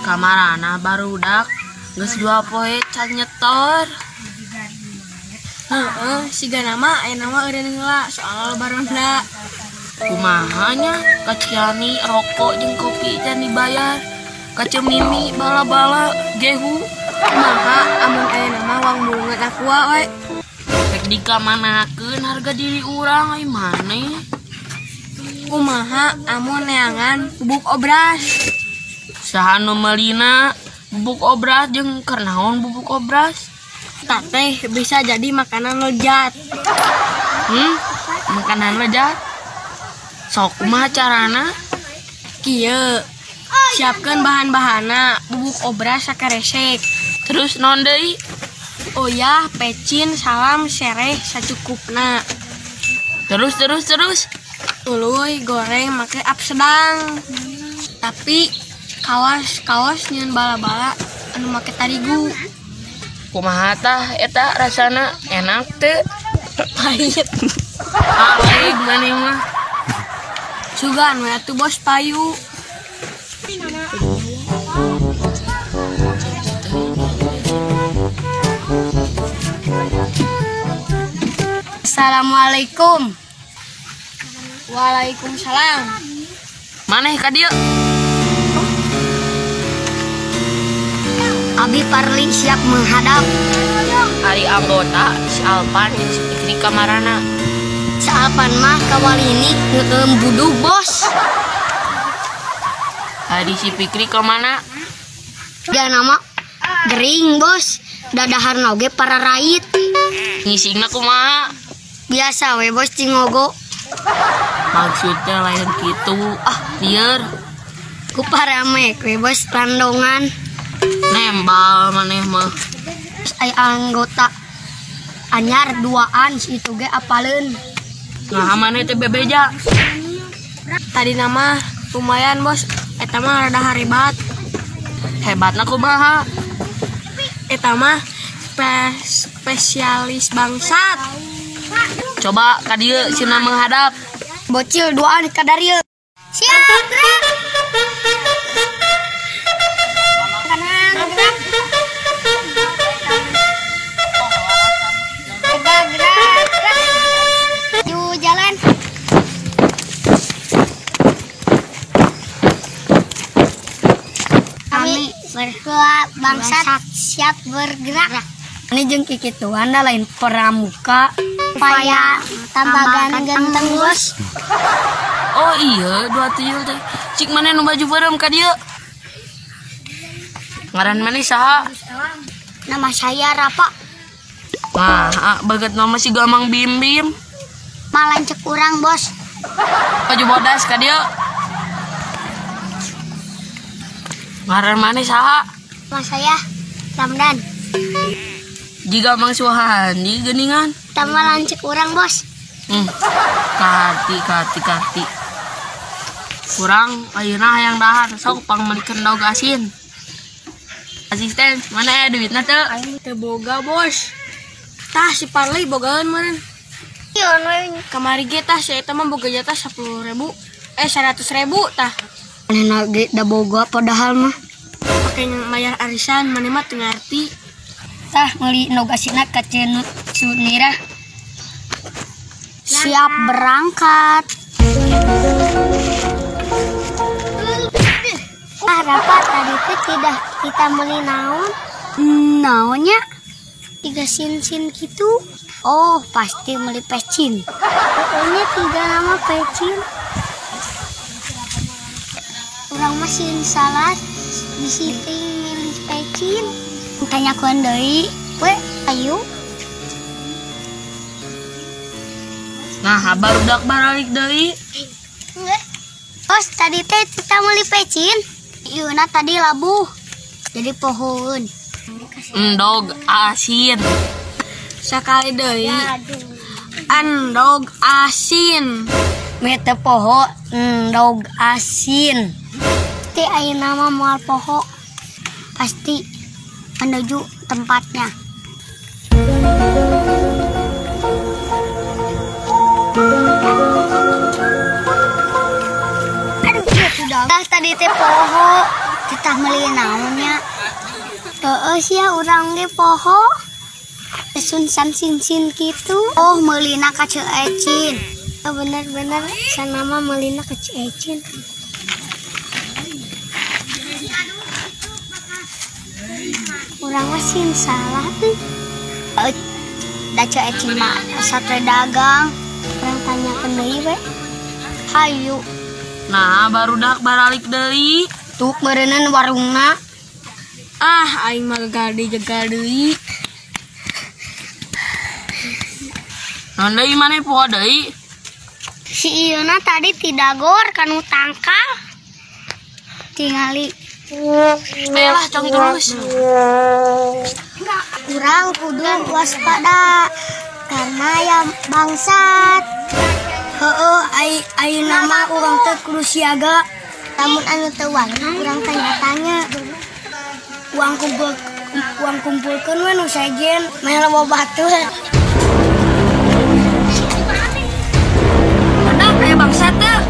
Kamarana barudak geus 2 poe can nyetor. Heeh, siga nama aya nama eureun heula soal baronda. Kumaha nya ka Ciani rokok jeung kopi can dibayar. Ka Cemimi bala-bala gehu. Kumaha amun aya nama wang mulungan aqua we. Rek dikamanakeun harga diri urang ai maneh. Kumaha amun neangan bubuk obras. Saha nu meulina bubuk obras jeung keur naon bubuk obras? Tateh bisa jadi makanan lezat. Makanan lezat? Sok kumaha carana? Kieu. Siapkeun bahan-bahanna, bubuk obras sakeresek. Terus naon deui? Uyah, pecin, salam, sereh sacukupna. Terus. Tuluy goreng make ap sedang. Tapi kawas-kawas nyeun bala-bala anu make tarigu. Kumaha tah eta rasana enak teu? Pahit. Pahit maneh mah. Sugan we atuh bos payu. Assalamualaikum. Waalaikumsalam. Maneh ka dieu? Abi Parli siap menghadap. Ari anggota si Alpan jeung si Fikri kamarana. Si Alpan mah kawalini ngeueum budug bos. Ari si Fikri kamana? Dia nama gering bos, dadaharna oge pararait. Ngisingna kumaha? Biasa we bos cingogo. Maksudnya lain kitu. Ah, lieur. Ku paramek we bos randongan. Nembal maneh mah. Aya anggota anyar duaan si itu ge apaleun. Nah, maneh teh bebeja. Tadi nama lumayan bos, eta mah rada hebat. Hebatna kumaha? Eta mah spesialis bangsat. Coba ka dieu cenah menghadap. Bocil duaan ka darieu. Siap, gerak. Kanan, gerak. Tegak, gerak, gerak. Maju jalan. Kami berdua bangsat siap bergerak. Ini jeung kikituan da lain pramuka. Supaya tambah ganteng bos. Oh iya, 27 teh. Cik maneh nu baju beureum ka dieu? Ngaran maneh saha? Nama saya Rafa. Wah, baget nama si Gamang Bim Bim. Malancek urang bos. Baju bodas ka dieu. Ngaran maneh saha? Nama saya Ramdan. Jiga Mang Suhandi geuningan. Tambah lancek urang bos. Karti. Kurang ayeuna hayang dahar sok pangmeulikeun dog asin. Asisten, mana ya duitna teu? Aing teu boga bos. Tah si Parli bogaeun meureun. Kamari ge tah si eta mah boga jatah 10.000. 100.000 tah. Manehna ge da boga padahal mah. Pake mayar arisan maneh mah teu ngarti. Tah meuli endog asinna ka Cenut Sunirah. Siap berangkat. Ah, Rafa tadi teh tidak kita beli naon? Naonnya? 3 sin-sin gitu. Oh, pasti beli pecin. Pokoknya 3 nama pecin. Urang mah sin salah bisi teh milih pecin. Tanya kuan deui, we ayo. Nah, barudak baralik deui. Bos, tadi teh kita beli pecin. Iuna tadi labuh. Jadi pohon. Endog asin. Sakali deui. Endog asin. Mete poho endog asin. Ti ayeuna mah moal poho. Pasti menuju tempatnya. Aduh, sudah. Tadi teh poho, kita meuli naonnya. Heeh sia urang ge poho. Sunsan sin-sin kitu. Oh, meulina ka Ceu Ecin. Oh, bener-bener sanama meulina ka Ceu Ecin. Urang mah sin salah tuh. Da Ceu Ecin mah sate dagang. Urang tanyakeun deui we. Hayu. Nah, barudak baralik deui. Tuh meureunnan warungna. Ah, aing mah gagal dijegal deui. Naon deui maneh poho deui? Si Iyuna tadi tidagor kanu tangkal. Tingali. Lah cong terus. Kurang kudu waspada karena yang bangsat. Heeh, ayeuna mah urang teh kudu siaga. Lamun anu teu warna urang tanya-tanya. Uang kumpulkeun we nu sejen meh loba batur. Bangsat tuh.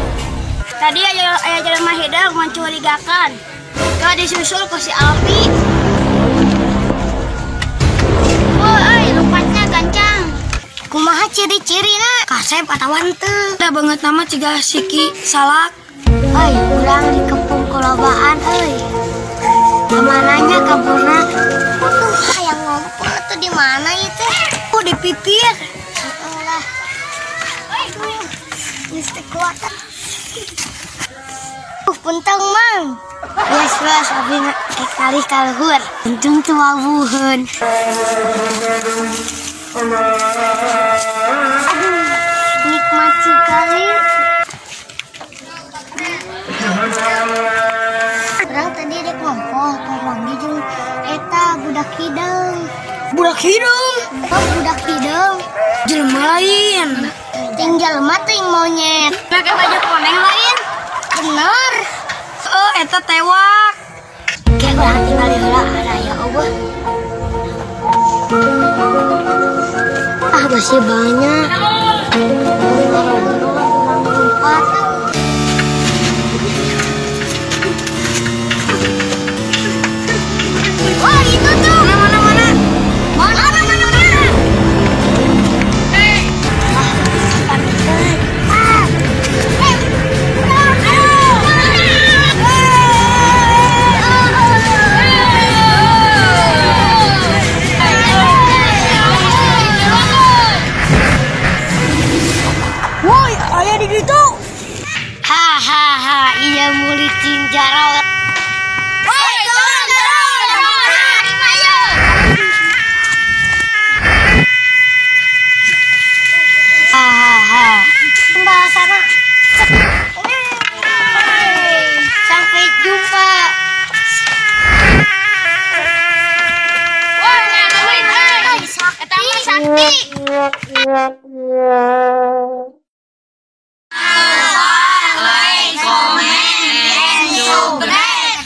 Tadi aya jelema hideung mencurigakan. Kau disusul ku si Alpi. Woi, lompatnya gancang. Kumaha ciri-cirina? Kasep atawa henteu? Da banget nama ciga siki salak. Euy, urang dikepung kulobaan euy. Kemananya kaburna? Tuh, hayang ngumpul tuh di mana itu? Oh, di pipir. Heeh lah. Aduh. Mesti kuat. Puntang mang. Yes, yes, abi kali kaluhur. Untung teu wawuheun. Aduh, nikmat sekali. Urang tadi dek ngompol papanggih jeung eta budak hideung. Budak hideung? Oh, budak hideung. Jelema lain. Ting jelema ting monyet. Pakai baju koneng lain. Bener. Oh, eta tewak. Kayak urang tinggal heula araya eueuh. Ah, masih banyak. Empat. Wah, itu tuh. Mana mana? Mana mana mana? Hey. Woi, aya di ditu. Hahaha, iya muli cinjarot. Woi, turun turun. Ayo. Hahaha. Pembahasannya. Sampai jumpa. Woi, eta mah sakti. Like, comment, and subscribe.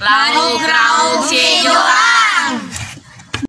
Lalu krauk si jual.